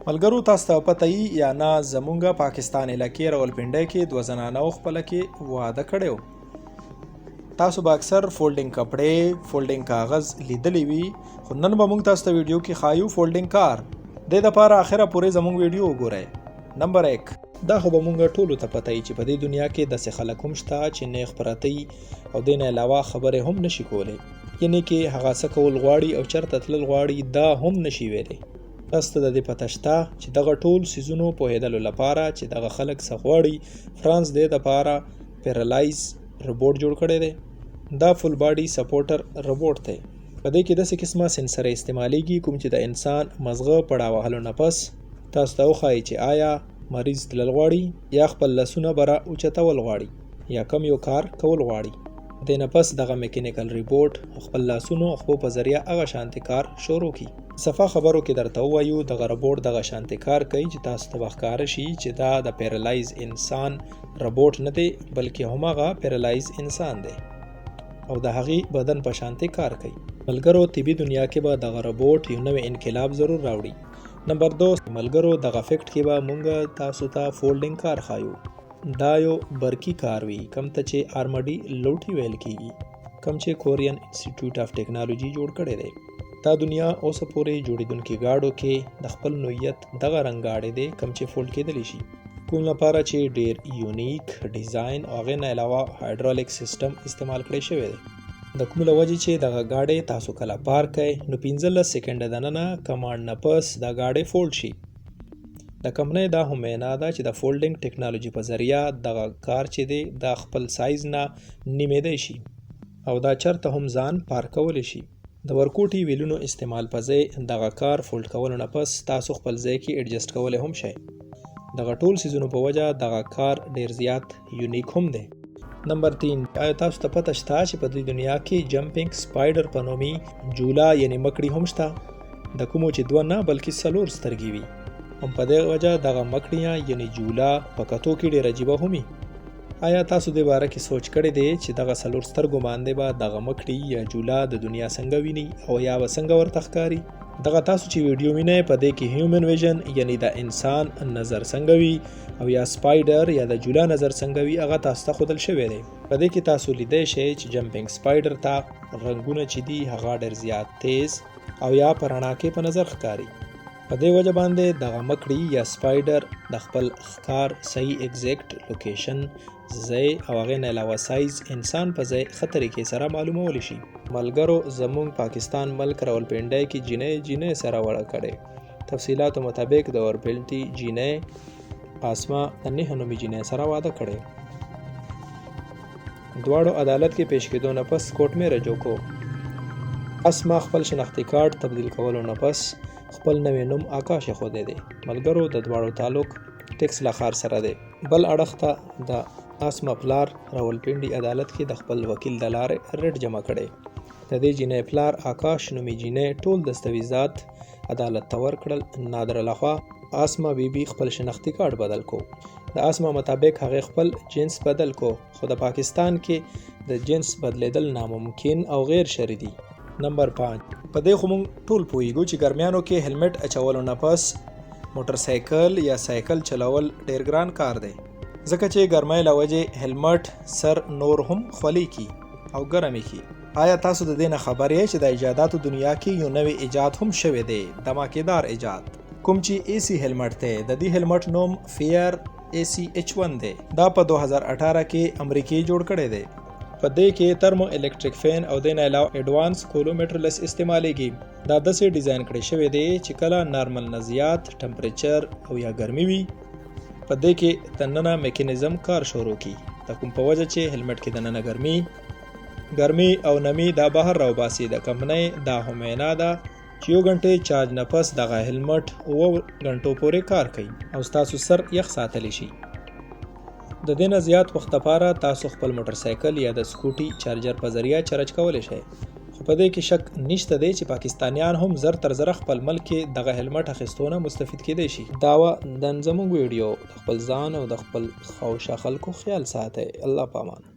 ملګرو تاسو ته پته یي یا نه، زمونږ پاکستان علاقې راولپنډۍ کې دوه زنانو خپله کې واده کړی و. تاسو به اکثر فولډینګ کپړې، فولډینګ کاغذ لیدلی وي، خو نن به موږ تاسو ته ویډیو کې ښایو فولډینګ کار. دې دپاره اخره پورې زموږ ویډیو وګورئ. نمبر 1. دا خو به مونږ ټولو ته پته وي چې په دې دنیا کې داسې خلک هم شته چې نیغ پراته وي او دې نه علاوه خبرې هم نشي کولی، یعنې کې هغه څه کول غواړي او چرته تلل غواړي دا هم نشي ویلی. تاسو ته د دې پته شته چې دغه ټول څیزونو پوهېدلو لپاره چې دغه خلک څه غواړي، فرانس دې دپاره پیرالایز روبوټ جوړ کړی دی. دا فول باډي سپورټر روبوټ دی. په دې کې داسې قسمه سنسر استعمالیږي کوم چې د انسان مزغه پړا وهلو نه پس تاسو ته وښایي چې آیا مریض تلل غواړي یا خپل لاسونه بره اوچتول غواړي یا کوم یو کار کول غواړي. دې نه پس دغه میکینیکل ریبوټ خپل لاسونو او خپو په ذریعه هغه شانتې کار شروع کړي. صفا خبرو کې درته ووایو، دغه ربوټ دغه شانتې کار کوي چې تاسو ته به ښکاره شي چې دا د پیرالایز انسان ربوټ نه دی، بلکې هماغه پیرالایز انسان دی او د هغې بدن په شانتې کار کوي. ملګرو، طبي دنیا کې به دغه ربوټ یو نوی انقلاب ضرور راوړي. نمبر 2. ملګرو، دغه فیکټ کې به مونږ تاسو ته فولډینګ کار ښایو. دا یو برقي کار وي کوم ته چې آرمډي لوټي ویل کیږي، کوم چې کورین انسټیټیوټ آف ټیکنالوجي جوړ کړی دی. دا دنیا اوسه پورې جوړېدونکي ګاډو کې د خپل نوعیت دغه رنګ ګاډی دی کوم چې فولډ کېدلی شي، کوم لپاره چې ډیر یونیک ډیزاین او هغې نه علاوه هایډرولک سیستم استعمال کړی شوی دی، د کوم له وجې چې دغه ګاډی تاسو کله پارک کړئ نو 15 سیکنډه دننه کمانډ نه پس دا ګاډی فولډ شي. د کمپنۍ دا هم وینا ده چې د فولډینګ ټکنالوژي په ذریعه دغه کار چې دی دا خپل سایز نه نیمېدی شي او دا چرته هم ځان پارک کولی شي. د ورکوټي ویلونو استعمال په ځای دغه کار فولډ کولو نه پس تاسو خپل ځای کې ایډجسټ کولی هم شئ. دغه ټول څیزونو په وجه دغه کار ډیر زیات یونیک هم دی. نمبر 3. آیا تاسو ته پته شته چې په دې دنیا کې جمپینګ سپایډر په نومي جولا یعنی مکړی هم شته، د کومو چې دوه نه بلکې 4 سترګې وي. هم په دې وجه دغه مکړیاں یعنی جولا په کتو کې ډېر عجیبه هم وي. آیا تاسو دې باره کې سوچ کړی دی چې دغه 4 سترګو باندې به دغه مکړی یا جولا د دنیا څنګه ویني او یا به څنګه ورته ښکاري؟ دغه تاسو چې ویډیو وینئ په دې کې هیومن ویژن یعنی د انسان نظر څنګه وي او یا سپایډر یا د جولا نظر څنګه وي هغه تاسو ته ښودل شوی دی. په دې کې تاسو لیدی شئ چې جمپینګ سپایډر ته رنګونه چې دي هغه ډېر زیات تیز او یا په رڼا کې په نظر ښکاري. په دې وجه باندې دغه مکړی یا سپایډر د خپل ښکار صحیح ایگزیکټ لوکیشن، ځای او هغې نه علاوه سایز انسان په ځای ښه طریقې سره معلومولی شي. ملګرو، زموږ پاکستان ملک راولپنډۍ کې جینۍ جینۍ سره وړه کړې. تفصیلاتو مطابق د ورپلټي جینۍ آسما د 9 نومي جینۍ سره واده کړی. دواړو عدالت کې پیش کېدو نه پس کورټ میرج وکړو. اسما خپل شناختي کارت تبدیل کولو نه پس خپل نوی نوم آکاش ښودی دی. ملګرو، د دواړو تعلق ټیکسلا ښار سره دی. بل اړخ ته د اسما پلار راولپنډي عدالت کې د خپل وکیل د لارې رټ جمع کړی. د دې جینۍ پلار آکاش نومي جینۍ ټول دستاویزات عدالت ته ورکړل. نادره لخوا اسما بی بی خپل شناختي کارت بدل کو. د اسما مطابق هغې خپل جنس بدل کو، خو د پاکستان کې د جنس بدلیدل ناممکن او غیر شرعي دي. نمبر 5. په دې خو موږ ټول پوهیږو چې ګرمیانو کې هلمټ اچولو نه پس موټر سایکل یا سایکل چلول ډیر ګران کار دی، ځکه چې ګرمۍ له وجې هلمټ سر نور هم خولې کی او ګرمې کی. آیا تاسو د دې نه خبر یئ چې د ایجاداتو دنیا کې یو نوی ایجاد هم شوی دی، دماکېدار ایجاد، کوم چې ای سي هلمټ دی. د دې هلمټ نوم فیر ای سي اچ 1 دی. دا په 2018 کې امریکې جوړ کړی دی. په دې کې ترمو الکتریک فین او دې نه علاوه ایډوانس کولومیټرلس استعمالیږي. دا داسې ډیزاین کړی شوی دی چې کله نارمل نه زیات ټمپریچر او یا ګرمي وي، په دې کې دننه میکانیزم کار شروع کړي، د کوم په وجه چې هلمټ کې دننه ګرمي او نمي دا بهر راوباسي. د کمپنۍ دا هم وینا ده چې یو غنټې چارج نه پس دغه هلمټ 7 غنټو پورې کار کوي او ستاسو سر یخ ساتلی شي. د دې نه زیات وخت لپاره تاسو خپل موټر سایکل یا د سکوټي چارجر په ذریعه چارج کولی شئ. خو په دې کې شک نشته دی چې پاکستانیان هم زر تر زره خپل ملک کې دغه هلمټ اخیستو نه مستفید کیدی شي. دا وه نن زموږ ویډیو. د خپل ځان او د خپل خواوشا خلکو خیال ساتئ. الله پامان.